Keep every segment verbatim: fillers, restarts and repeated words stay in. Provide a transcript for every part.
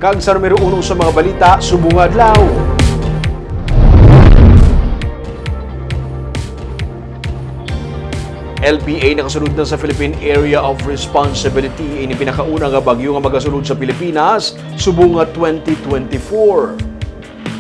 Kag sa numero uno sa mga balita, subong adlaw. L P A nakasulod na sa Philippine Area of Responsibility, ini pinakauna nga bagyo nga magasulod sa Pilipinas subong nga twenty twenty-four.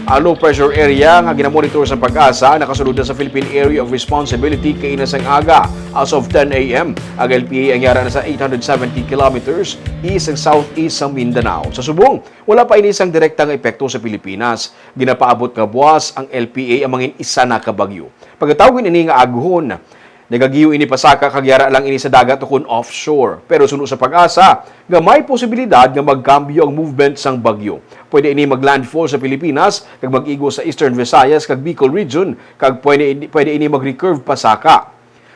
Ang low pressure area nga ginamonitor sa PAGASA nakasulod na sa Philippine Area of Responsibility kaina sang aga. As of ten a m, ang L P A ang yara na sa eight hundred seventy kilometers east sang southeast sang Mindanao. Sa subong, wala pa ini sang direkta nga epekto sa Pilipinas. Ginapaabot nga buwas ang L P A ang mangin isa na ka bagyo. Pagkatawag ini nga aguhon, nagagiyo ini pasaka kag yara lang ini sa dagat ukon offshore. Pero suno sa PAGASA, nga may posibilidad nga magkambyo ang movement sang bagyo. Pwede ini maglandfall sa Pilipinas kag mag-igo sa Eastern Visayas kag Bicol Region, kag pwede, pwede ini mag-recurve pasaka.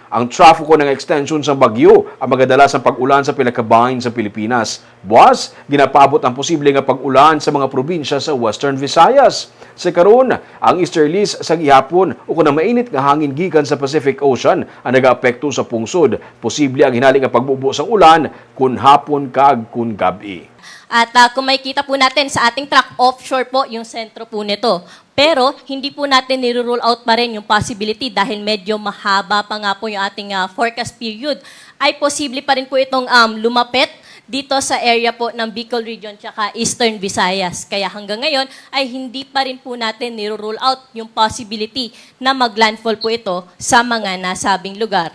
Ang trough ukon ang extension sang bagyo ang magadala sang pag-ulan sa pila ka bahin sa Pilipinas. Buwas, ginapaabot ang posible nga pag-ulan sa mga probinsya sa Western Visayas. Sa karon, ang easterlies sa gihapon ukon ang mainit nga hangin gikan sa Pacific Ocean ang nagaapekto sa pungsod. Posible ang hinali nga pagbubo sang ulan kun hapon kag kun gab-i. At ah, kung makikita po natin sa ating track, offshore po yung sentro po nito. Pero hindi po natin niro-rule out pa rin yung possibility dahil medyo mahaba pa nga po yung ating ah, forecast period. Ay posible pa rin po itong um, lumapit dito sa area po ng Bicol Region tsaka Eastern Visayas. Kaya hanggang ngayon ay hindi pa rin po natin niro-rule out yung possibility na maglandfall po ito sa mga nasabing lugar.